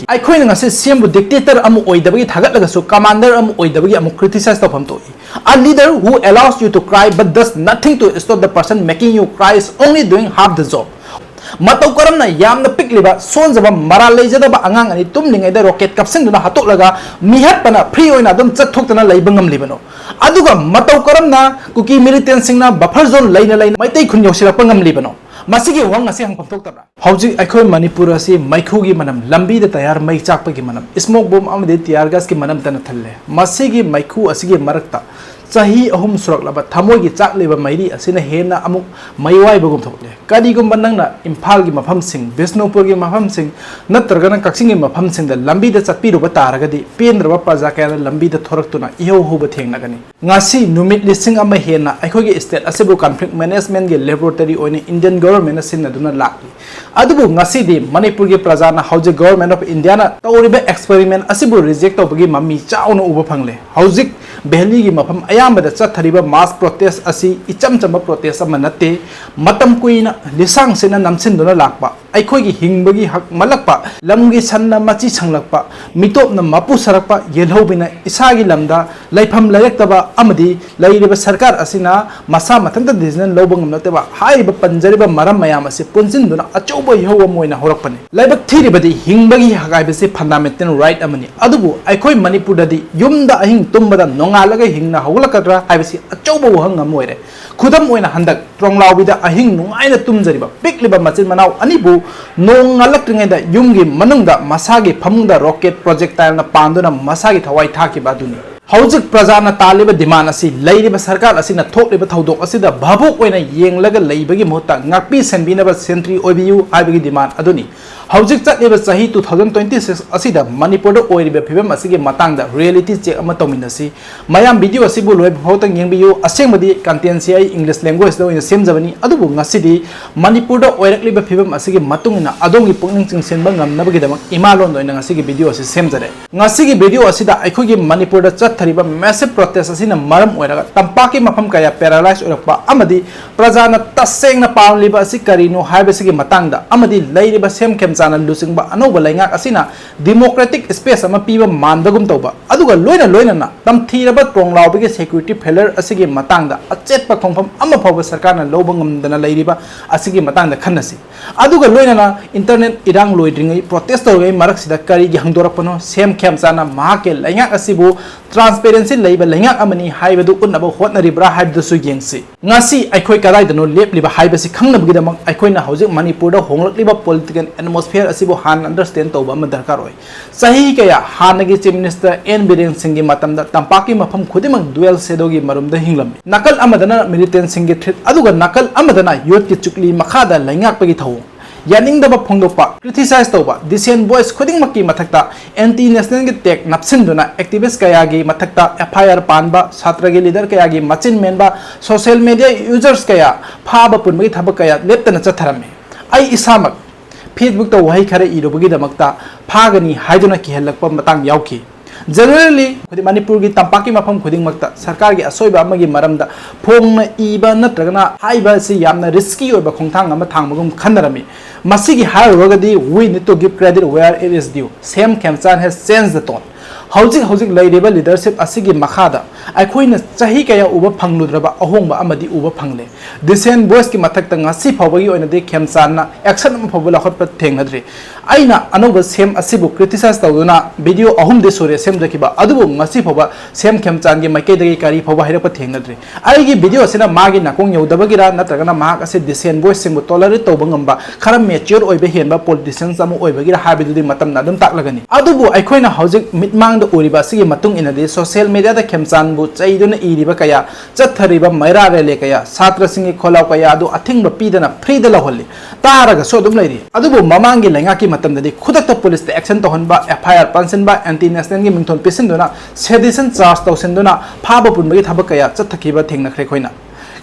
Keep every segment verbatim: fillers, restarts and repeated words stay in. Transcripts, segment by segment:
ꯑꯩꯈꯣꯏꯅ ꯉꯁꯤ ꯁꯤ ꯑꯦꯝꯕꯨ dictator ꯑꯃ ꯑꯣꯏꯗꯕꯒꯤ ꯊꯥꯒꯠꯂꯒꯁꯨ, commander ꯑꯃ ꯑꯣꯏꯗꯕꯒꯤ ꯑꯃꯨꯛ criticize ꯇꯧꯐꯝ ꯊꯣꯛꯏ꯫ A leader who allows you to cry but does nothing to stop the person making you cry is only doing half the job. ꯃꯇꯧ ꯀꯔꯝꯅ ꯌꯥꯝꯅ ꯄꯤꯛꯂꯤꯕ, ꯁꯣꯟꯖꯕ, ꯃꯔꯥꯜ ꯂꯩꯖꯗꯕ ꯑꯉꯥꯡ ꯑꯅꯤ ꯇꯨꯝꯂꯤꯉꯩꯗ rocket ꯀꯥꯞꯁꯤꯟꯗꯨꯅ ꯍꯥꯠꯇꯣꯛꯂꯒ ꯃꯤꯍꯠꯄꯅ free ꯑꯣꯏꯅ ꯑꯗꯨꯝ ꯆꯠꯊꯣꯛꯇꯅ ꯂꯩꯕ ꯉꯝꯂꯤꯕꯅꯣ? ꯑꯗꯨꯒ ꯃꯇꯧ ꯀꯔꯝꯅ ꯀꯨꯀꯤ militantꯁꯤꯡꯅ buffer zone ꯂꯩꯅ ꯂꯩꯅ ꯃꯩꯇꯩ ꯈꯨꯟ ꯌꯧꯁꯤꯜꯂꯛꯄ ꯉꯝꯂꯤꯕꯅꯣ? ꯃꯁꯤꯒꯤ ꯋꯥꯍꯪ ꯑꯁꯤ ꯍꯪꯐꯝ ꯊꯣꯛꯇꯕ꯭ꯔꯥ? ꯍꯧꯖꯤꯛ ꯑꯩꯈꯣꯏ ꯃꯅꯤꯄꯨꯔ ꯑꯁꯤ ꯃꯩꯈꯨꯒꯤ ꯃꯅꯝ, ꯂꯝꯕꯤꯗ ꯇꯌꯥꯔ ꯃꯩ ꯆꯥꯛꯄꯒꯤ ꯃꯅꯝ, smoke bomb ꯑꯃꯗꯤ tear gasꯀꯤ ꯃꯅꯝꯇꯅ ꯊꯜꯂꯦ꯫ ꯃꯁꯤꯒꯤ ꯃꯩꯈꯨ ꯑꯁꯤꯒꯤ ꯃꯔꯛꯇ ꯆꯍꯤ ꯑꯍꯨꯝ ꯁꯨꯔꯛꯂꯕ ꯊꯃꯣꯏꯒꯤ ꯆꯥꯛꯂꯤꯕ ꯃꯩꯔꯤ ꯑꯁꯤꯅ ꯍꯦꯟꯅ ꯑꯃꯨꯛ ꯃꯩ ꯋꯥꯏꯕꯒꯨꯝ ꯊꯣꯛꯂꯦ꯫ ꯀꯔꯤꯒꯨꯝꯕ ꯅꯪꯅ ꯏꯝꯐꯥꯜꯒꯤ ꯃꯐꯝꯁꯤꯡ, ꯕꯤꯁꯅꯨꯄꯨꯔꯒꯤ ꯃꯐꯝꯁꯤꯡ ꯅꯠꯇ꯭ꯔꯒꯅ ꯀꯛꯆꯤꯡꯒꯤ ꯃꯐꯝꯁꯤꯡꯗ ꯂꯝꯕꯤꯗ ꯆꯠꯄꯤꯔꯨꯕ ꯇꯥꯔꯒꯗꯤ ꯄꯦꯟꯗ꯭ꯔꯕ ꯄ꯭ꯔꯖꯥ ꯀꯌꯥꯅ ꯂꯝꯕꯤꯗ ꯊꯣꯔꯛꯇꯨꯅ ꯏꯍꯧ ꯍꯧꯕ ꯊꯦꯡꯅꯒꯅꯤ꯫ ꯉꯁꯤ ꯅꯨꯃꯤꯠ ꯂꯤꯁꯤꯡ ꯑꯃ ꯍꯦꯟꯅ ꯑꯩꯈꯣꯏꯒꯤ state ꯑꯁꯤꯕꯨ conflict managementꯀꯤ laboratory ꯑꯣꯏꯅ Indian governmentꯅ ꯁꯤꯖꯤꯟꯅꯗꯨꯅ ꯂꯥꯛꯂꯤ꯫ ꯑꯗꯨꯕꯨ ꯉꯁꯤꯗꯤ ꯃꯅꯤꯄꯨꯔꯒꯤ ꯄ꯭ꯔꯖꯥꯅ ꯍꯧꯖꯤꯛ Government of Indiaꯅ ꯇꯧꯔꯤꯕ experiment ꯑꯁꯤꯕꯨ reject ꯇꯧꯕꯒꯤ ꯃꯃꯤ ꯆꯥꯎꯅ ꯎꯕ ꯐꯪꯂꯦ꯫ ꯍꯧꯖꯤꯛ ꯚꯦꯂꯤꯒꯤ ꯃꯐꯝ ꯑꯌꯥꯝꯕꯗ ꯆꯠꯊꯔꯤꯕ mass protest ꯑꯁꯤ ꯏꯆꯝ ꯆꯝꯕ protest ꯑꯃ ꯅꯠꯇꯦ꯫ ꯃꯇꯝ ꯀꯨꯏꯅ ꯂꯤꯁꯥꯡꯁꯤꯟꯅ ꯅꯝꯁꯤꯟꯗꯨꯅ ꯂꯥꯛꯄ, ꯑꯩꯈꯣꯏꯒꯤ ꯍꯤꯡꯕꯒꯤ ꯍꯛ ꯃꯜꯂꯛꯄ, ꯂꯝꯒꯤ ꯁꯟꯅ ꯃꯆꯤ ꯁꯪꯂꯛꯄ, ꯃꯤꯇꯣꯞꯅ ꯃꯄꯨ ꯁꯥꯔꯛꯄ, ꯌꯦꯜꯍꯧꯕꯤꯅ ꯏꯁꯥꯒꯤ ꯂꯝꯗ ꯂꯩꯐꯝ ꯂꯩꯔꯛꯇꯕ ꯑꯃꯗꯤ ꯂꯩꯔꯤꯕ ꯁꯔꯀꯥꯔ ꯑꯁꯤꯅ ꯃꯁꯥ ꯃꯊꯟꯇ decision ꯂꯧꯕ ꯉꯝꯂꯛꯇꯕ ꯍꯥꯏꯔꯤꯕ ꯄꯟꯖꯔꯤꯕ ꯃꯔꯝ ꯃꯌꯥꯝ ꯑꯁꯤ ꯄꯨꯟꯁꯤꯟꯗꯨꯅ ꯑꯆꯧꯕ ꯏꯍꯧ ꯑꯃ ꯑꯣꯏꯅ ꯍꯧꯔꯛꯄꯅꯤ꯫ ꯂꯥꯏꯕꯛ ꯊꯤꯔꯤꯕꯗꯤ ꯍꯤꯡꯕꯒꯤ ꯍꯛ ꯍꯥꯏꯕꯁꯤ fundamental right ꯑꯃꯅꯤ꯫ ꯑꯗꯨꯕꯨ ꯑꯩꯈꯣꯏ ꯃꯅꯤꯄꯨꯔꯗꯗꯤ ꯌꯨꯝꯗ ꯑꯍꯤꯡ ꯇꯨꯝꯕꯗ ꯅꯣꯡꯉꯥꯜꯂꯒ ꯍꯤꯡꯅ ꯍꯧꯒꯠꯂꯛꯀꯗ꯭ꯔꯥ ꯍꯥꯏꯕꯁꯤ ꯑꯆꯧꯕ ꯋꯥꯍꯪ ꯑꯃ ꯑꯣꯏꯔꯦ꯫ ꯈꯨꯗꯝ ꯑꯣꯏꯅ ꯍꯟꯗꯛ ꯇ꯭ꯔꯣꯡꯂꯥꯎꯕꯤꯗ ꯑꯍꯤꯡ ꯅꯨꯡꯉꯥꯏꯅ ꯇꯨꯝꯖꯔꯤꯕ ꯄꯤꯛꯂꯤꯕ ꯃꯆꯤꯟ ꯃꯅꯥꯎ ꯑꯅꯤꯕꯨ ꯅꯣꯡ ꯉꯥꯜꯂꯛꯇ꯭ꯔꯤꯉꯩꯗ ꯌꯨꯝꯒꯤ ꯃꯅꯨꯡꯗ ꯃꯁꯥꯒꯤ ꯐꯃꯨꯡꯗ rocket projectileꯅ ꯄꯥꯟꯗꯨꯅ ꯃꯁꯥꯒꯤ ꯊꯋꯥꯏ ꯊꯥꯈꯤꯕ ꯑꯗꯨꯅꯤ꯫ ꯍꯧꯖꯤꯛ ꯄ꯭ꯔꯖꯥꯅ ꯇꯥꯜꯂꯤꯕ demand ꯑꯁꯤ ꯂꯩꯔꯤꯕ ꯁꯔꯀꯥꯔ ꯑꯁꯤꯅ ꯊꯣꯛꯂꯤꯕ ꯊꯧꯗꯣꯛ ꯑꯁꯤꯗ ꯚꯥꯕꯨꯛ ꯑꯣꯏꯅ ꯌꯦꯡꯂꯒ ꯂꯩꯕꯒꯤ ꯃꯍꯨꯠꯇ ꯉꯥꯛꯄꯤ ꯁꯦꯟꯕꯤꯅꯕ sentry ꯑꯣꯏꯕꯤꯌꯨ ꯍꯥꯏꯕꯒꯤ demand ꯑꯗꯨꯅꯤ꯫ ꯍꯧꯖꯤꯛ ꯆꯠꯂꯤꯕ ꯆꯍꯤ two thousand twenty six ꯑꯁꯤꯗ ꯃꯅꯤꯄꯨꯔꯗ ꯑꯣꯏꯔꯤꯕ ꯐꯤꯕꯝ ꯑꯁꯤꯒꯤ ꯃꯇꯥꯡꯗ reality check ꯑꯃ ꯇꯧꯃꯤꯟꯅꯁꯤ꯫ ꯃꯌꯥꯝ video ꯑꯁꯤꯕꯨ ꯂꯣꯏꯕ ꯐꯥꯎꯗ ꯌꯦꯡꯕꯤꯌꯨ꯫ ꯑꯁꯦꯡꯕꯗꯤ contentꯁꯤ ꯑꯩ English language�ꯇ ꯑꯣꯏꯅ ꯁꯦꯝꯖꯕꯅꯤ, ꯑꯗꯨꯕꯨ ꯉꯁꯤꯗꯤ ꯃꯅꯤꯄꯨꯔꯗ ꯑꯣꯏꯔꯛꯂꯤꯕ ꯐꯤꯕꯝ ꯑꯁꯤꯒꯤ ꯃꯇꯨꯡ ꯏꯟꯅ ꯑꯗꯣꯝꯒꯤ ꯄꯨꯛꯅꯤꯡ ꯆꯤꯡꯁꯤꯟꯕ ꯉꯝꯅꯕꯒꯤꯗꯃꯛ ꯏꯃꯥ ꯂꯣꯟꯗ ꯑꯣꯏꯅ ꯉꯁꯤꯒꯤ video ꯑꯁꯤ ꯁꯦꯝꯖꯔꯦ꯫ ꯉꯁꯤꯒꯤ video ꯑꯁꯤꯗ ꯑꯩꯈꯣꯏꯒꯤ ꯃꯅꯤꯄꯨꯔꯗ ꯆꯠ ꯊꯔꯤꯕ massive protest ꯑꯁꯤꯅ ꯃꯔꯝ ꯑꯣꯏꯔꯒ ꯇꯝꯄꯥꯛꯀꯤ ꯃꯐꯝ ꯀꯌꯥ paralyze ꯑꯣꯏꯔꯛꯄ ꯑꯃꯗꯤ ꯄ꯭ꯔꯖꯥꯅ ꯇꯁꯦꯡꯅ ꯄꯥꯝꯂꯤꯕ ꯑꯁꯤ ꯀꯔꯤꯅꯣ ꯍꯥꯏꯕꯁꯤꯒꯤ ꯃꯇꯥꯡꯗ ꯑꯃꯗꯤ ꯂꯩꯔꯤꯕ ꯁꯦꯝ ꯈꯦꯝꯆꯥꯅ ꯂꯨꯆꯤꯡꯕ ꯑꯅꯧꯕ ꯂꯩꯉꯥꯛ ꯑꯁꯤꯅ democratic space ꯑꯃ ꯄꯤꯕ ꯃꯥꯟꯕꯒꯨꯝ ꯇꯧꯕ, ꯑꯗꯨꯒ ꯂꯣꯏꯅ ꯂꯣꯏꯅꯅ ꯇꯝꯊꯤꯔꯕ ꯇ꯭ꯔꯣꯡꯂꯥꯎꯕꯒꯤ security failure ꯑꯁꯤꯒꯤ ꯃꯇꯥꯡꯗ ꯑꯆꯦꯠꯄ ꯈꯣꯡꯐꯝ ꯑꯃ ꯐꯥꯎꯕ ꯁꯔꯀꯥꯔꯅ ꯂꯧꯕ ꯉꯝꯗꯅ ꯂꯩꯔꯤꯕ ꯑꯁꯤꯒꯤ ꯃꯇꯥꯡꯗ ꯈꯟꯅꯁꯤ꯫ ꯑꯗꯨꯒ ꯂꯣꯏꯅꯅ internet ꯏꯔꯥꯡ ꯂꯣꯏꯗ꯭ꯔꯤꯉꯩ protest ꯇꯧꯔꯤꯉꯩ ꯃꯔꯛꯁꯤꯗ ꯀꯔꯤꯒꯤ ꯍꯪꯗꯣꯔꯛꯄꯅꯣ? ꯁꯦꯝ ꯈꯦꯝꯆꯥꯅ ꯃꯍꯥꯛꯀꯤ ꯂꯩꯉꯥꯛ ꯑꯁꯤꯕꯨ transparency ꯂꯩꯕ ꯂꯩꯉꯥꯛ ꯑꯃꯅꯤ ꯍꯥꯏꯕꯗꯨ ꯎꯠꯅꯕ ꯍꯣꯠꯅꯔꯤꯕ꯭ꯔꯥ ꯍꯥꯏꯕꯗꯨꯁꯨ ꯌꯦꯡꯁꯤ꯫ ꯉꯁꯤ ꯑꯩꯈꯣꯏ ꯀꯗꯥꯏꯗꯅꯣ ꯂꯦꯞꯂꯤꯕ ꯍꯥꯏꯕꯁꯤ ꯈꯪꯅꯕꯒꯤꯗꯃꯛ ꯑꯩꯈꯣꯏꯅ ꯍꯧꯖꯤꯛ ꯃꯅꯤꯄꯨꯔꯗ ꯍꯣꯡꯂꯛꯂꯤꯕ political atmosphere ꯑꯁꯤꯕꯨ ꯍꯥꯟꯅ understand ꯇꯧꯕ ꯑꯃ ꯗꯔꯀꯥꯔ ꯑꯣꯏ꯫ ꯆꯍꯤ ꯀꯌꯥ ꯍꯥꯟꯅꯒꯤ Chief Minister N ꯕꯤꯔꯦꯟ ꯁꯤꯡꯒꯤ ꯃꯇꯝꯗ ꯇꯝꯄꯥꯛꯀꯤ ꯃꯐꯝ ꯈꯨꯗꯤꯡꯃꯛ dual shadow ꯒꯤ ꯃꯔꯨꯝꯗ ꯍꯤꯡꯂꯝꯃꯤ꯫ ꯅꯥꯀꯜ ꯑꯃꯗꯅ militant ꯁꯤꯡꯒꯤ threat, ꯑꯗꯨꯒ ꯅꯥꯀꯜ ꯑꯃꯗꯅ ꯌꯣꯠꯀꯤ ꯆꯨꯛꯂꯤ ꯃꯈꯥꯗ ꯂꯩꯉꯥꯛꯄꯒꯤ ꯊꯧꯑꯣꯡ꯫ ꯌꯥꯅꯤꯡꯗꯕ ꯐꯣꯡꯗꯣꯛꯄ, criticize ꯇꯧꯕ, dissent voice ꯈꯨꯗꯤꯡꯃꯛꯀꯤ ꯃꯊꯛꯇ anti national ꯒꯤ tag ꯅꯞꯁꯤꯟꯗꯨꯅ activist ꯀꯌꯥꯒꯤ ꯃꯊꯛꯇ F I R ꯄꯥꯟꯕ, ꯁꯥꯇ꯭ꯔꯒꯤ leader ꯀꯌꯥꯒꯤ ꯃꯆꯤꯟ ꯃꯦꯟꯕ, social media users ꯀꯌꯥ ꯐꯥꯕ ꯄꯨꯟꯕꯒꯤ ꯊꯕꯛ ꯀꯌꯥ ꯂꯦꯞꯇꯅ ꯆꯠꯊꯔꯝꯃꯤ꯫ ꯑꯩ ꯏꯁꯥꯃꯛ Facebook ꯇ ꯋꯥꯍꯩ ꯈꯔ ꯏꯔꯨꯕꯒꯤꯗꯃꯛꯇ ꯐꯥꯒꯅꯤ ꯍꯥꯏꯗꯨꯅ ꯀꯤꯍꯜꯂꯛꯄ ꯃꯇꯥꯡ ꯌꯥꯎꯈꯤ꯫ Generally, ꯍꯥꯏꯗꯤ ꯃꯅꯤꯄꯨꯔꯒꯤ ꯇꯝꯄꯥꯛꯀꯤ ꯃꯐꯝ ꯈꯨꯗꯤꯡꯃꯛꯇ ꯁꯔꯀꯥꯔꯒꯤ ꯑꯁꯣꯏꯕ ꯑꯃꯒꯤ ꯃꯔꯝꯗ ꯐꯣꯡꯅ ꯏꯕ ꯅꯠꯇ꯭ꯔꯒꯅ ꯍꯥꯏꯕ ꯑꯁꯤ ꯌꯥꯝꯅ risky ꯑꯣꯏꯕ ꯈꯣꯡꯊꯥꯡ ꯑꯃ ꯊꯥꯡꯕꯒꯨꯝ ꯈꯟꯅꯔꯝꯃꯤ꯫ ꯃꯁꯤꯒꯤ ꯍꯥꯏꯔꯨꯔꯒꯗꯤ, we need to give credit where it is due. ꯁꯦꯝ ꯈꯦꯝꯆꯥꯟ has changed the tone. ꯍꯧꯖꯤꯛ ꯍꯧꯖꯤꯛ ꯂꯩꯔꯤꯕ leadership ꯑꯁꯤꯒꯤ ꯃꯈꯥꯗ ꯑꯩꯈꯣꯏꯅ ꯆꯍꯤ ꯀꯌꯥ ꯎꯕ ꯐꯪꯂꯨꯗ꯭ꯔꯕ ꯑꯍꯣꯡꯕ ꯑꯃꯗꯤ ꯎꯕ ꯐꯪꯂꯦ꯫ Dissent voice ꯀꯤ ꯃꯊꯛꯇ ꯉꯁꯤ ꯐꯥꯎꯕꯒꯤ ꯑꯣꯏꯅꯗꯤ ꯈꯦꯝꯆꯥꯟꯅ action ꯑꯃ ꯐꯥꯎꯕ ꯂꯧꯈꯠꯄ ꯊꯦꯡꯅꯗ꯭ꯔꯤ꯫ ꯑꯩꯅ ꯑꯅꯧꯕ ꯁꯦꯝ ꯑꯁꯤꯕꯨ criticize ꯇꯧꯗꯨꯅ video ꯑꯍꯨꯝꯗꯤ ꯁꯨꯔꯦ ꯁꯦꯝꯖꯈꯤꯕ, ꯑꯗꯨꯕꯨ ꯉꯁꯤ ꯐꯥꯎꯕ ꯁꯦꯝ ꯈꯦꯝꯆꯥꯟꯒꯤ ꯃꯥꯏꯀꯩꯗꯒꯤ ꯀꯔꯤ ꯐꯥꯎꯕ ꯍꯥꯏꯔꯛꯄ ꯊꯦꯡꯅꯗ꯭ꯔꯤ꯫ ꯑꯩꯒꯤ video ꯑꯁꯤꯅ ꯃꯥꯒꯤ ꯅꯥꯀꯣꯡ ꯌꯧꯗꯕꯒꯤꯔ ꯅꯠꯇ꯭ꯔꯒꯅ ꯃꯍꯥꯛ ꯑꯁꯤ dissent voice ꯁꯤꯡꯕꯨ tolerate ꯇꯧꯕ ꯉꯝꯕ ꯈꯔ mature ꯑꯣꯏꯕ ꯍꯦꯟꯕ politicians ꯑꯃ ꯑꯣꯏꯕꯒꯤꯔ ꯍꯥꯏꯕꯗꯨꯗꯤ ꯃꯇꯝꯅ ꯑꯗꯨꯝ ꯇꯥꯛꯂꯒꯅꯤ꯫ ꯑꯗꯨꯕꯨ ꯑꯩꯈꯣꯏꯅ ꯍꯧꯖꯤꯛ ꯃꯤꯠꯃꯥꯡꯗ ꯎꯔꯤꯕ ꯑꯁꯤꯒꯤ ꯃꯇꯨꯡ ꯏꯟꯅꯗꯤ social media ꯗ ꯈꯦꯝꯆꯥꯟꯕꯨ ꯆꯩꯗꯨꯅ ꯏꯔꯤꯕ ꯀꯌꯥ, ꯆꯠꯊꯔꯤꯕ ꯃꯩꯔꯥ rally ꯀꯌꯥ, ꯁꯥꯇ꯭ꯔꯁꯤꯡꯒꯤ ꯈꯣꯜꯂꯥꯎ ꯀꯌꯥ ꯑꯗꯨ ꯑꯊꯤꯡꯕ ꯄꯤꯗꯅ free ꯗ ꯂꯧꯍꯜꯂꯤ꯫ ꯇꯥꯔꯒꯁꯨ ꯑꯗꯨꯝ ꯂꯩꯔꯤ꯫ ꯑꯗꯨꯕꯨ ꯃꯃꯥꯡꯒꯤ ꯂꯩꯉꯥꯛꯀꯤ ꯃꯇꯝꯗꯗꯤ ꯈꯨꯗꯛꯇ police ꯇ action ꯇꯧꯍꯟꯕ, F I R ꯄꯥꯟꯁꯤꯟꯕ, anti national ꯒꯤ ꯃꯤꯡꯊꯣꯜ ꯄꯤꯁꯤꯟꯗꯨꯅ sedition charge ꯇꯧꯁꯤꯟꯗꯨꯅ ꯐꯥꯕ ꯄꯨꯟꯕꯒꯤ ꯊꯕꯛ ꯀꯌꯥ ꯆꯠꯊꯈꯤꯕ ꯊꯦꯡꯅꯈ꯭ꯔꯦ ꯑꯩꯈꯣꯏꯅ꯫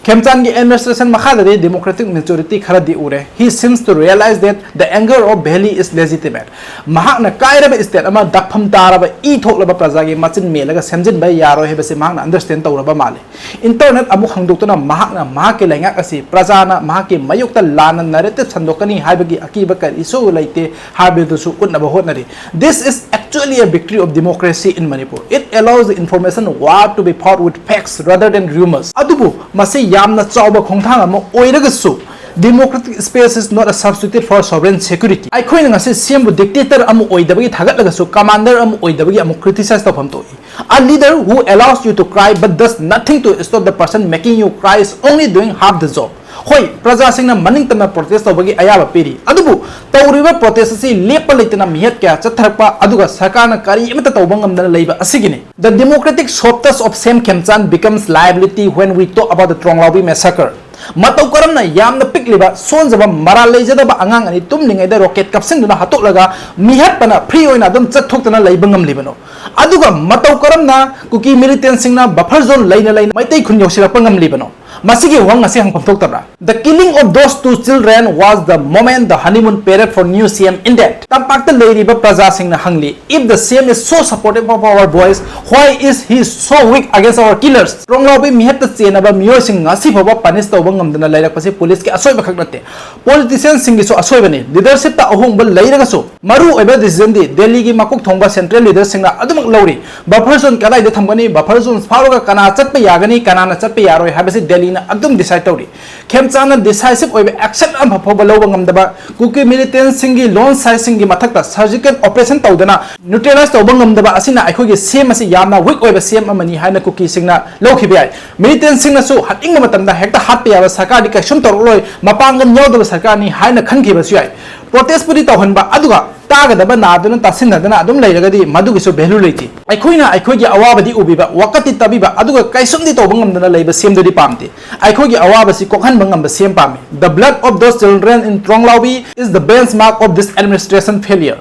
ꯈꯦꯝꯆꯥꯟꯒꯤ administration ꯃꯈꯥꯗꯗꯤ democratic maturity ꯈꯔꯗꯤ ꯎꯔꯦ꯫ He seems to realize that the anger of Valley is legitimate. ꯃꯍꯥꯛꯅ ꯀꯥꯏꯔꯕ state ꯑꯃ, ꯗꯛꯐꯝ ꯇꯥꯔꯕ, ꯏ ꯊꯣꯛꯂꯕ ꯄ꯭ꯔꯖꯥꯒꯤ ꯃꯆꯤꯟ ꯃꯦꯜꯂꯒ ꯁꯦꯝꯖꯤꯟꯕ ꯌꯥꯔꯣꯏ ꯍꯥꯏꯕꯁꯤ ꯃꯍꯥꯛꯅ understand ꯇꯧꯔꯕ ꯃꯥꯜꯂꯤ꯫ Internet ꯑꯃꯨꯛ ꯍꯥꯡꯗꯣꯛꯇꯨꯅ ꯃꯍꯥꯛꯅ ꯃꯍꯥꯛꯀꯤ ꯂꯩꯉꯥꯛ ꯑꯁꯤ ꯄ꯭ꯔꯖꯥꯅ ꯃꯍꯥꯛꯀꯤ ꯃꯥꯌꯣꯛꯇ ꯂꯥꯟꯅ narrative ꯁꯟꯗꯣꯛꯀꯅꯤ ꯍꯥꯏꯕꯒꯤ ꯑꯀꯤꯕ ꯀꯔꯤꯁꯨ ꯂꯩꯇꯦ ꯍꯥꯏꯕꯗꯨꯁꯨ ꯎꯠꯅꯕ ꯍꯣꯠꯅꯔꯤ꯫ This is actually a victory of democracy in Manipur. It allows the information war to be fought with facts rather than rumors. ꯑꯗꯨꯕꯨ ꯃꯁꯤ ꯌꯥꯝꯅ ꯆꯥꯎꯕ ꯈꯣꯡꯊꯥꯡ ꯑꯃ ꯑꯣꯏꯔꯒꯁꯨ, democratic space is not a substitute for sovereign security. ꯑꯩꯈꯣꯏꯅ ꯉꯁꯤ C M ꯕꯨ dictator ꯑꯃ ꯑꯣꯏꯗꯕꯒꯤ ꯊꯥꯒꯠꯂꯒꯁꯨ, commander ꯑꯃ ꯑꯣꯏꯗꯕꯒꯤ ꯑꯃꯨꯛ criticize ꯇꯧꯐꯝ ꯊꯣꯛꯏ꯫ A leader who allows you to cry but does nothing to stop the person making you cry is only doing half the job. ꯍꯣꯏ, ꯄ꯭ꯔꯖꯥꯁꯤꯡꯅ ꯃꯅꯤꯡ ꯇꯝꯅ protest ꯇꯧꯕꯒꯤ ꯑꯌꯥꯕ ꯄꯤꯔꯤ, ꯑꯗꯨꯕꯨ ꯇꯧꯔꯤꯕ protest ꯑꯁꯤ ꯂꯦꯞꯄ ꯂꯩꯇꯅ ꯃꯤꯍꯠ ꯀꯌꯥ ꯆꯠꯊꯔꯛꯄ, ꯑꯗꯨꯒ ꯁꯔꯀꯥꯔꯅ ꯀꯔꯤꯃꯠꯇ ꯇꯧꯕ ꯉꯝꯗꯅ ꯂꯩꯕ ꯑꯁꯤꯒꯤꯅꯤ꯫ The democratic softness of C M Khemchand becomes liability when we talk about the Tronglaubi massacre. ꯃꯇꯧ ꯀꯔꯝꯅ ꯌꯥꯝꯅ ꯄꯤꯛꯂꯤꯕ, ꯁꯣꯟꯖꯕ, ꯃꯔꯥꯜ ꯂꯩꯖꯗꯕ ꯑꯉꯥꯡ ꯑꯅꯤ ꯇꯨꯝꯂꯤꯉꯩꯗ rocket ꯀꯥꯞꯁꯤꯟꯗꯨꯅ ꯍꯥꯠꯇꯣꯛꯂꯒ ꯃꯤꯍꯠꯄꯅ free ꯑꯣꯏꯅ ꯑꯗꯨꯝ ꯆꯠꯊꯣꯛꯇꯅ ꯂꯩꯕ ꯉꯝꯂꯤꯕꯅꯣ? ꯑꯗꯨꯒ ꯃꯇꯧ ꯀꯔꯝꯅ ꯀꯨꯀꯤ militantꯁꯤꯡꯅ buffer zone ꯂꯩꯅ ꯂꯩꯅ ꯃꯩꯇꯩ ꯈꯨꯟ ꯌꯧꯁꯤꯜꯂꯛꯄ ꯉꯝꯂꯤꯕꯅꯣ? ꯃꯁꯤꯒꯤ ꯋꯥꯍꯪ ꯑꯁꯤ ꯍꯪꯐꯝ ꯊꯣꯛꯇꯕ꯭ꯔꯥ? The killing of those two children was the moment the honeymoon period for new C M ended. ꯇꯝꯄꯥꯛꯇ ꯂꯩꯔꯤꯕ ꯄ꯭ꯔꯖꯥꯁꯤꯡꯅ ꯍꯪꯂꯤ, "If the C M is so supportive of our voice, why is he so weak against our killers?" ꯇ꯭ꯔꯣꯡꯂꯥꯎꯕꯤ ꯃꯤꯍꯠꯇ ꯆꯦꯟꯅꯕ ꯃꯤꯑꯣꯏꯁꯤꯡ ꯉꯁꯤ ꯐꯥꯎꯕ punish ꯇꯧꯕ ꯉꯝꯗꯅ ꯂꯩꯔꯛꯄꯁꯤ policeꯀꯤ ꯑꯁꯣꯏꯕ ꯈꯛ ꯅꯠꯇꯦ, politicianꯁꯤꯡꯒꯤꯁꯨ ꯑꯁꯣꯏꯕꯅꯤ꯫ Leadershipꯇ ꯑꯍꯣꯡꯕ ꯂꯩꯔꯒꯁꯨ, ꯃꯔꯨ ꯑꯣꯏꯕ decisionꯗꯤ Delhiꯒꯤ ꯃꯀꯣꯛ ꯊꯣꯡꯕ central leaderꯁꯤꯡꯅ ꯑꯗꯨꯃꯛ ꯂꯧꯔꯤ꯫ Buffer zone ꯀꯗꯥꯏꯗ ꯊꯝꯒꯅꯤ, buffer zone ꯐꯥꯎꯔꯒ ꯀꯅꯥ ꯆꯠꯄ ꯌꯥꯒꯅꯤ, ꯀꯅꯥꯅ ꯆꯠꯄ ꯌꯥꯔꯣꯏ ꯍꯥꯏꯕꯁꯤ Delhiꯅ ꯑꯗꯨꯝ decide ꯇꯧꯔꯤ꯫ ꯈꯦꯝꯆꯥꯟꯅ decisive ꯑꯣꯏꯕ action ꯑꯃ ꯐꯥꯎꯕ ꯂꯧꯕ ꯉꯝꯗꯕ, ꯀꯨꯀꯤ militantꯁꯤꯡꯒꯤ ꯂꯣꯟ ꯁꯥꯏꯁꯤꯡꯒꯤ ꯃꯊꯛꯇ surgical operation ꯇꯧꯗꯅ neutralize ꯇꯧꯕ ꯉꯝꯗꯕ ꯑꯁꯤꯅ ꯑꯩꯈꯣꯏꯒꯤ C M ꯑꯁꯤ ꯌꯥꯝꯅ weak ꯑꯣꯏꯕ C M ꯑꯃꯅꯤ ꯍꯥꯏꯅ ꯀꯨꯀꯤꯁꯤꯡꯅ ꯂꯧꯈꯤꯕ ꯌꯥꯏ꯫ Militantꯁꯤꯡꯅꯁꯨ ꯍꯥꯠꯅꯤꯡꯕ ꯃꯇꯝꯗ ꯍꯦꯛꯇ ꯍꯥꯠꯄ ꯌꯥꯕ ꯁꯔꯀꯥꯔꯗꯤ ꯀꯩꯁꯨꯝ ꯇꯧꯔꯛꯂꯣꯏ, ꯃꯄꯥꯡꯒꯜ ꯌꯥꯎꯗꯕ ꯁꯔꯀꯥꯔꯅꯤ ꯍꯥꯏꯅ ꯈꯟꯈꯤꯕꯁꯨ ꯌꯥꯏ꯫ Protestꯄꯨꯗꯤ ꯇꯧꯍꯟꯕ, ꯑꯗꯨꯒ ꯇꯥꯒꯗꯕ ꯅꯥꯗꯨꯅ ꯇꯥꯁꯤꯟꯅꯗꯅ ꯑꯗꯨꯝ ꯂꯩꯔꯒꯗꯤ ꯃꯗꯨꯒꯤꯁꯨ value ꯂꯩꯇꯦ꯫ ꯑꯩꯈꯣꯏꯅ ꯑꯩꯈꯣꯏꯒꯤ ꯑꯋꯥꯕꯗꯤ ꯎꯕꯤꯕ, ꯋꯥꯀꯠꯇꯤ ꯇꯥꯕꯤꯕ, ꯑꯗꯨꯒ ꯀꯩꯁꯨꯝꯗꯤ ꯇꯧꯕ ꯉꯝꯗꯅ ꯂꯩꯕ C Mꯗꯨꯗꯤ ꯄꯥꯝꯗꯦ꯫ ꯑꯩꯈꯣꯏꯒꯤ ꯑꯋꯥꯕꯁꯤ ꯀꯣꯛꯍꯟꯕ ꯉꯝꯕ C M ꯄꯥꯝꯃꯤ꯫ The blood of those children in Tronglaubi is the benchmark of this administration failure.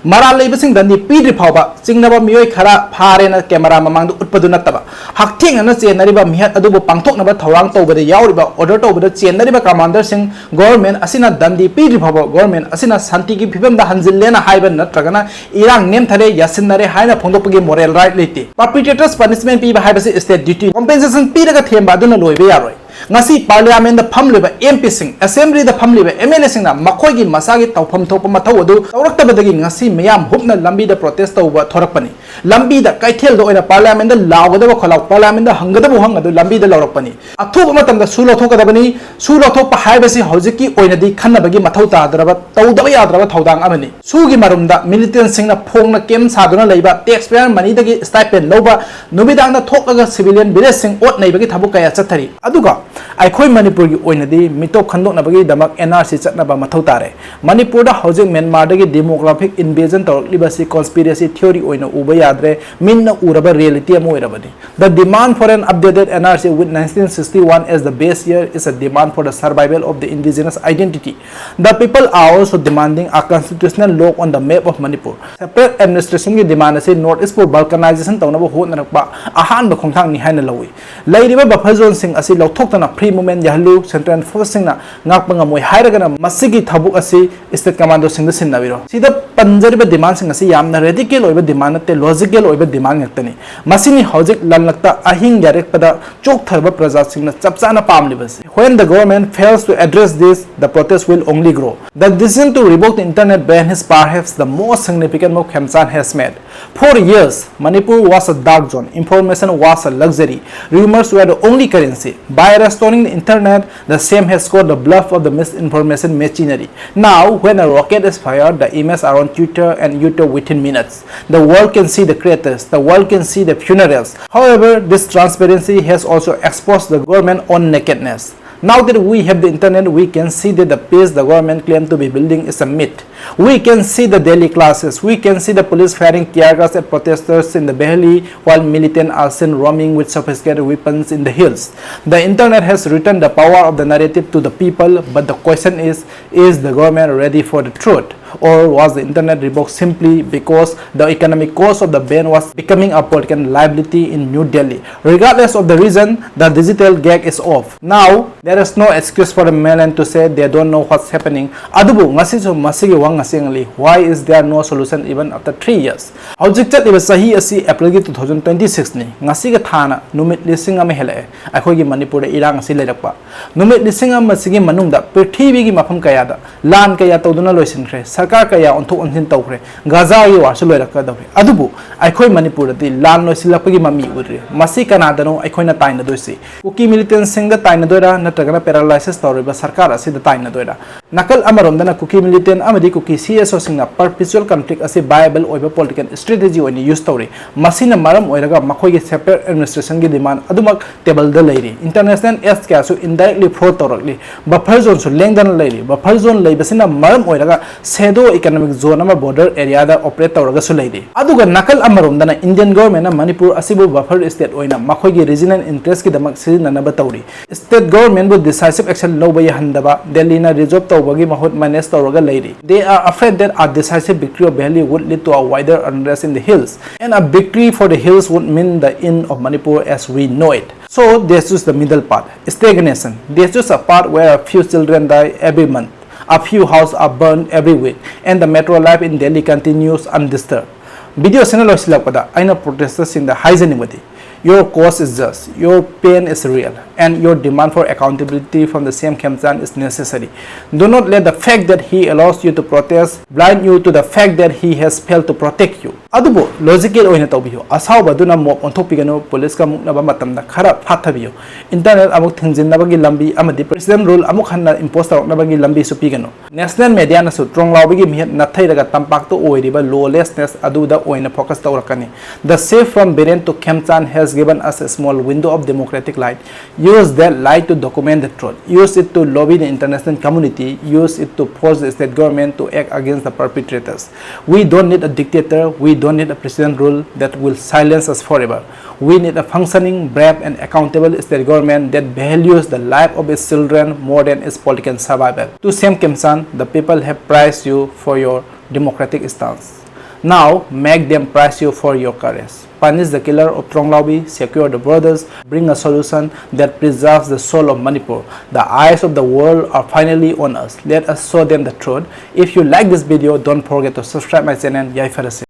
ꯃꯔꯥꯜ ꯂꯩꯕꯁꯤꯡ ꯗꯟꯗꯤ ꯄꯤꯗ꯭ꯔꯤ ꯐꯥꯎꯕ ꯆꯤꯡꯅꯕ ꯃꯤꯑꯣꯏ ꯈꯔ ꯐꯥꯔꯦꯅ ꯀꯦꯃꯦꯔꯥ ꯃꯃꯥꯡꯗ ꯎꯠꯄꯗꯨ ꯅꯠꯇꯕ, ꯍꯛꯊꯦꯡꯅꯅ ꯆꯦꯟꯅꯔꯤꯕ ꯃꯤꯍꯠ ꯑꯗꯨꯕꯨ ꯄꯥꯡꯊꯣꯛꯅꯕ ꯊꯧꯔꯥꯡ ꯇꯧꯕꯗ ꯌꯥꯎꯔꯤꯕ, order ꯇꯧꯕꯗ ꯆꯦꯟꯅꯔꯤꯕ commanderꯁꯤꯡ government ꯑꯁꯤꯅ ꯗꯟꯗꯤ ꯄꯤꯗ꯭ꯔꯤ ꯐꯥꯎꯕ government ꯑꯁꯤꯅ ꯁꯥꯟꯇꯤꯒꯤ ꯐꯤꯕꯝꯗ ꯍꯟꯖꯤꯜꯂꯦꯅ ꯍꯥꯏꯕ ꯅꯠꯇ꯭ꯔꯒꯅ ꯏꯔꯥꯡ ꯅꯦꯝꯊꯔꯦ, ꯌꯥꯁꯤꯟꯅꯔꯦ ꯍꯥꯏꯅ ꯐꯣꯡꯗꯣꯛꯄꯒꯤ moral right ꯂꯩꯇꯦ꯫ Perpetrators punishment ꯄꯤꯕ ꯍꯥꯏꯕꯁꯤ state duty꯫ Compensation ꯄꯤꯔꯒ ꯊꯦꯝꯕ ꯑꯗꯨꯅ ꯂꯣꯏꯕ ꯌꯥꯔꯣꯏ꯫ ꯉꯁꯤ parliamentꯗ ꯐꯝꯂꯤꯕ MPꯁꯤꯡ, assemblyꯗ ꯐꯝꯂꯤꯕ MLAꯁꯤꯡꯅ ꯃꯈꯣꯏꯒꯤ ꯃꯁꯥꯒꯤ ꯇꯧꯐꯝ ꯊꯣꯛꯄ ꯃꯊꯧ ꯑꯗꯨ ꯇꯧꯔꯛꯇꯕꯗꯒꯤ ꯉꯁꯤ ꯃꯤꯌꯥꯝ ꯍꯨꯞꯅ ꯂꯝꯕꯤꯗ protest ꯇꯧꯕ ꯊꯣꯔꯛꯄꯅꯤ꯫ ꯂꯝꯕꯤꯗ, ꯀꯩꯊꯦꯜꯗ ꯑꯣꯏꯅ parliamentꯗ ꯂꯥꯎꯒꯗꯕ ꯈꯣꯜꯂꯥꯎ, parliamentꯗ ꯍꯪꯒꯗꯕ ꯋꯥꯍꯪ ꯑꯗꯨ ꯂꯝꯕꯤꯗ ꯂꯧꯔꯛꯄꯅꯤ꯫ ꯑꯊꯨꯕ ꯃꯇꯝꯗ ꯁꯨ ꯂꯧꯊꯣꯛꯀꯗꯕꯅꯤ꯫ ꯁꯨ ꯂꯧꯊꯣꯛꯄ ꯍꯥꯏꯕꯁꯤ ꯍꯧꯖꯤꯛꯀꯤ ꯑꯣꯏꯅꯗꯤ ꯈꯟꯅꯕꯒꯤ ꯃꯊꯧ ꯇꯥꯗ꯭ꯔꯕ, ꯇꯧꯗꯕ ꯌꯥꯗ꯭ꯔꯕ ꯊꯧꯗꯥꯡ ꯑꯃꯅꯤ꯫ ꯁꯨꯒꯤ ꯃꯔꯨꯝꯗ militantꯁꯤꯡꯅ ꯐꯣꯡꯅ camp ꯁꯥꯗꯨꯅ ꯂꯩꯕ, taxpayer moneyꯗꯒꯤ stipend ꯂꯧꯕ, ꯅꯨꯃꯤꯗꯥꯡꯗ ꯊꯣꯛꯂꯒ civilian villageꯁꯤꯡ ꯑꯣꯠ ꯅꯩꯕꯒꯤ ꯊꯕꯛ ꯀꯌꯥ ꯆꯠꯊꯔꯤ꯫ ꯑꯗꯨꯒ ꯑꯩꯈꯣꯏ ꯃꯅꯤꯄꯨꯔꯒꯤ ꯑꯣꯏꯅꯗꯤ ꯃꯤꯇꯣꯞ ꯈꯟꯗꯣꯛꯅꯕꯒꯤꯗꯃꯛ NRC ꯆꯠꯅꯕ ꯃꯊꯧ ꯇꯥꯔꯦ꯫ ꯃꯅꯤꯄꯨꯔꯗ ꯍꯧꯖꯤꯛ ꯃ꯭ꯌꯥꯟꯃꯥꯔꯗꯒꯤ demographic invasion ꯇꯧꯔꯛꯂꯤꯕꯁꯤ conspiracy theory ꯑꯣꯏꯅ ꯎꯕ ꯌꯥꯗ꯭ꯔꯦ, ꯃꯤꯠꯅ ꯎꯔꯕ reality ꯑꯃ ꯑꯣꯏꯔꯕꯅꯤ꯫ The demand for an updated NRC with nineteen sixty-one as the base year is a demand for the survival of the indigenous identity. The people are also demanding a constitutional lock on the map of Manipur. Separate administrationꯒꯤ demand ꯑꯁꯤ North Eastꯄꯨ balkanization ꯇꯧꯅꯕ ꯍꯣꯠꯅꯔꯛꯄ ꯑꯍꯥꯟꯕ ꯈꯣꯡꯊꯥꯡꯅꯤ ꯍꯥꯏꯅ ꯂꯧꯏ꯫ ꯂꯩꯔꯤꯕ buffer zoneꯁꯤꯡ ꯑꯁꯤ ꯂꯧꯊꯣꯛꯇꯅ free movement ꯌꯥꯍꯜꯂꯨ, central forceꯁꯤꯡꯅ ꯉꯥꯛꯄ ꯉꯝꯃꯣꯏ ꯍꯥꯏꯔꯒꯅ ꯃꯁꯤꯒꯤ ꯊꯕꯛ ꯑꯁꯤ state commandoꯁꯤꯡꯗ ꯁꯤꯟꯅꯕꯤꯔꯣ꯫ ꯁꯤꯗ ꯄꯟꯖꯔꯤꯕ demandꯁꯤꯡ ꯑꯁꯤ ꯌꯥꯝꯅ radical ꯑꯣꯏꯕ demand ꯅꯠꯇꯦ, logical ꯑꯣꯏꯕ demand ꯉꯥꯛꯇꯅꯤ꯫ ꯃꯁꯤꯅꯤ ꯍꯧꯖꯤꯛ ꯂꯥꯟꯂꯛꯇ ꯑꯍꯤꯡ ꯌꯥꯔꯦꯛꯄꯗ ꯆꯣꯛꯊꯔꯕ ꯄ꯭ꯔꯖꯥꯁꯤꯡꯅ ꯆꯞ ꯆꯥꯅ ꯄꯥꯝꯂꯤꯕꯁꯤ꯫ When the government fails to address this, the protest will only grow. The decision to revoke the internet ban is perhaps the most significant move Khemchand has made. For years, Manipur was a dark zone, information was a luxury, rumors were the only currency. By restoring the internet, the same has scored the bluff of the misinformation machinery. Now, when a rocket is fired, the images are on Twitter and YouTube within minutes. The world can see the craters, the world can see the funerals. However, this transparency has also exposed the government own nakedness. Now that we have the internet, we can see that the peace the government claimed to be building is a myth. We can see the daily clashes. We can see the police firing tear gas at protesters in the Delhi while militants are seen roaming with sophisticated weapons in the hills. The internet has returned the power of the narrative to the people, but the question is, is the government ready for the truth? Or was the internet revoked simply because the economic cost of the ban was becoming a political liability in New Delhi? Regardless of the reason, the digital gag is off. Now, there is no excuse for the mainland to say they don't know what's happening. ꯑꯗꯨꯕꯨ ꯉꯁꯤꯁꯨ ꯃꯁꯤꯒꯤ ꯋꯥꯍꯪ ꯑꯁꯤ ꯍꯪꯂꯤ, why is there no solution even after three years? ꯍꯧꯖꯤꯛ ꯆꯠꯂꯤꯕ ꯆꯍꯤ ꯑꯁꯤ ꯑꯦꯄ꯭ꯔꯤꯜꯒꯤ two thousand twenty sixꯅꯤ꯫ ꯉꯁꯤꯒ ꯊꯥꯅ ꯅꯨꯃꯤꯠ ꯂꯤꯁꯤꯡ ꯑꯃ ꯍꯦꯜꯂꯛꯑꯦ ꯑꯩꯈꯣꯏꯒꯤ ꯃꯅꯤꯄꯨꯔꯗ ꯏꯔꯥꯡ ꯑꯁꯤ ꯂꯩꯔꯛꯄ꯫ ꯅꯨꯃꯤꯠ ꯂꯤꯁꯤꯡ ꯑꯃ ꯑꯁꯤꯒꯤ ꯃꯅꯨꯡꯗ ꯄ꯭ꯔꯤꯊꯤꯕꯤꯒꯤ ꯃꯐꯝ ꯀꯌꯥꯗ ꯂꯥꯟ ꯀꯌꯥ ꯇꯧꯗꯨꯅ ꯂꯣꯏꯁꯤꯟꯈ꯭ꯔꯦ, ꯁꯔꯀꯥꯔ ꯀꯌꯥ ꯑꯣꯟꯊꯣꯛ ꯑꯣꯟꯁꯤꯟ ꯇꯧꯈ꯭ꯔꯦ, ꯒꯥꯖꯥꯒꯤ ꯋꯥꯔꯁꯨ ꯂꯣꯏꯔꯛꯀꯗꯧꯔꯦ꯫ ꯑꯗꯨꯕꯨ ꯑꯩꯈꯣꯏ ꯃꯅꯤꯄꯨꯔꯗꯗꯤ ꯂꯥꯟ ꯂꯣꯏꯁꯤꯜꯂꯛꯄꯒꯤ ꯃꯃꯤ ꯎꯗ꯭ꯔꯤ꯫ ꯃꯁꯤ ꯀꯅꯥꯗꯅꯣ ꯑꯩꯈꯣꯏꯅ ꯇꯥꯏꯅꯗꯣꯏꯁꯤ? ꯀꯨꯀꯤ ꯃꯤꯂꯤꯇꯦꯟꯁꯤꯡꯗ ꯇꯥꯏꯅꯗꯣꯏꯔꯥ, ꯅꯠꯇ꯭ꯔꯒꯅ ꯄꯦꯔꯥꯂꯥꯏꯁꯤꯁ ꯇꯧꯔꯤꯕ ꯁꯔꯀꯥꯔ ꯑꯁꯤꯗ ꯇꯥꯏꯅꯗꯣꯏꯔꯥ? ꯅꯥꯀꯜ ꯑꯃꯔꯣꯝꯗꯅ ꯀꯨꯀꯤ ꯃꯤꯂꯤꯇꯦꯟ ꯑꯃꯗꯤ ꯀꯨꯀꯤ ꯁꯤ ꯑꯦꯁ ꯑꯣꯁꯤꯡꯅ ꯄꯔꯄꯤꯆꯨꯋꯦꯜ ꯀꯟꯐ꯭ꯂꯤꯛ ꯑꯁꯤ ꯚꯥꯏꯑꯦꯕꯜ ꯑꯣꯏꯕ ꯄꯣꯂꯤꯇꯤꯀꯦꯜ ꯁ꯭ꯇ꯭ꯔꯦꯇꯦꯖꯤ ꯑꯣꯏꯅ ꯌꯨꯁ ꯇꯧꯔꯤ꯫ ꯃꯁꯤꯅ ꯃꯔꯝ ꯑꯣꯏꯔꯒ ꯃꯈꯣꯏꯒꯤ ꯁꯦꯄꯔꯦꯠ ꯑꯦꯗꯃꯤꯅꯤꯁꯇ꯭ꯔꯦꯁꯟꯒꯤ ꯗꯤꯃꯥꯟ ꯑꯗꯨꯃꯛ ꯇꯦꯕꯜꯗ ꯂꯩꯔꯤ꯫ ꯏꯟꯇꯔꯅꯦꯁꯅꯦꯜ ꯑꯦꯗꯁ ꯀꯌꯥꯁꯨ ꯏꯟꯗꯥꯏꯔꯦꯛꯂꯤ ꯐ꯭ꯂꯣ ꯇꯧꯔꯛꯂꯤ꯫ ꯕꯐꯔ ꯖꯣꯟꯁꯨ ꯂꯦꯡꯗꯅ ꯂꯩꯔꯤ꯫ ꯕꯐꯔ ꯖꯣꯟ ꯂꯩꯕꯁꯤꯅ ꯃꯔꯝ ꯑꯣꯏꯔꯒ ꯁꯦꯗꯣ ꯏꯀꯣꯅꯣꯃꯤꯛ ꯖꯣꯟ ꯑꯃ ꯕꯣꯔꯗꯔ ꯑꯦꯔꯤꯌꯥꯗ ꯑꯣꯄꯔꯦꯠ ꯇꯧꯔꯒꯁꯨ ꯂꯩꯔꯤ꯫ ꯑꯗꯨꯒ ꯅꯥꯀꯜ ꯑꯃꯔꯣꯝꯗꯅ ꯏꯟꯗꯤꯌꯟ ꯒꯣꯔꯃꯦꯟꯅ ꯃꯅꯤꯄꯨꯔ ꯑꯁꯤꯕꯨ ꯕꯐꯔ ꯁ꯭ꯇꯦꯠ ꯑꯣꯏꯅ ꯃꯈꯣꯏꯒꯤ ꯔꯤꯖꯅꯦꯜ ꯏꯟꯇꯔꯦꯁꯀꯤꯗꯃꯛ ꯁꯤꯖꯤꯟꯅꯅꯕ ꯇꯧꯔꯤ꯫ ꯁ꯭ꯇꯦꯠ ꯒꯣꯔꯃꯦꯟꯕꯨ ꯗꯤꯁꯥꯏꯁꯤꯞ ꯑꯦꯛꯁꯟ ꯂꯧꯕ ꯌꯥꯍꯟꯗꯕ ꯗꯦꯜꯂꯤꯅ ꯔꯤꯖꯣꯜꯕ ꯇꯧꯕꯒꯤ ꯃꯍꯨꯠ ꯃꯦꯅꯦꯖ ꯇꯧꯔꯒ ꯂꯩꯔꯤ꯫ They are afraid that a decisive victory of Delhi would lead to a wider unrest in the hills, and a victory for the hills would mean the end of Manipur as we know it. So they choose the middle path, stagnation. They choose a path where a few children die every month, a few houses are burned every week, and the metro life in Delhi continues undisturbed. ꯚꯤꯗꯤꯑꯣꯁꯤꯅ ꯂꯣꯏꯁꯤꯜꯂꯛꯄꯗ ꯑꯩꯅ ꯄ꯭ꯔꯣꯇꯦꯁꯇꯔꯁꯤꯡꯗ ꯍꯥꯏꯖꯅꯤꯡꯕꯗꯤ, your cause is just, your pain is real, and your demand for accountability from the C M Khemchand is necessary. Do not let the fact that he allows you to protest blind you to the fact that he has failed to protect you. ꯑꯗꯨꯕꯨ logical ꯑꯣꯏꯅ ꯇꯧꯕꯤꯌꯨ꯫ ꯑꯁꯥꯎꯕ ꯑꯗꯨꯅ mop ꯑꯣꯟꯊꯣꯛꯄꯤꯒꯅꯨ꯫ ꯄꯨꯂꯤꯁꯀ ꯃꯨꯛꯅꯕ ꯃꯇꯝꯗ ꯈꯔ ꯐꯥꯊꯕꯤꯌꯨ꯫ Internet ꯑꯃꯨꯛ ꯊꯤꯡꯖꯤꯟꯅꯕꯒꯤ ꯂꯝꯕꯤ ꯑꯃꯗꯤ president rule ꯑꯃꯨꯛ ꯍꯟꯅ ꯏꯝꯄꯣꯁ ꯇꯧꯔꯛꯅꯕꯒꯤ ꯂꯝꯕꯤꯁꯨ ꯄꯤꯒꯅꯨ꯫ ꯅꯦꯁꯅꯦꯜ ꯃꯦꯗꯤꯌꯥꯅꯁꯨ ꯇ꯭ꯔꯣꯡꯂꯥꯎꯕꯤꯒꯤ ꯃꯤꯍꯨꯠ ꯅꯥꯊꯩꯔꯒ ꯇꯝꯄꯥꯛꯇ ꯑꯣꯏꯔꯤꯕ ꯂꯣꯂꯦꯁꯅꯦꯁ ꯑꯗꯨꯗ ꯑꯣꯏꯅ ꯐꯣꯀꯁ ꯇꯧꯔꯛꯀꯅꯤ꯫ The shift from Biren to Khemchand has given us a small window of democratic light. Use that light to document the truth. Use it to lobby the international community. Use it to force the state government to act against the perpetrators. We don't need a dictator. We don't need a president rule that will silence us forever. We need a functioning, brave, and accountable state government that values the life of its children more than its political survival. To Sam Kimsan, the people have prized you for your democratic stance. Now, make them prize you for your courage. Punish the killer of Tronglaobi, secure the borders, bring a solution that preserves the soul of Manipur. The eyes of the world are finally on us. Let us show them the truth. If you like this video, don't forget to subscribe my channel. Yaifadase.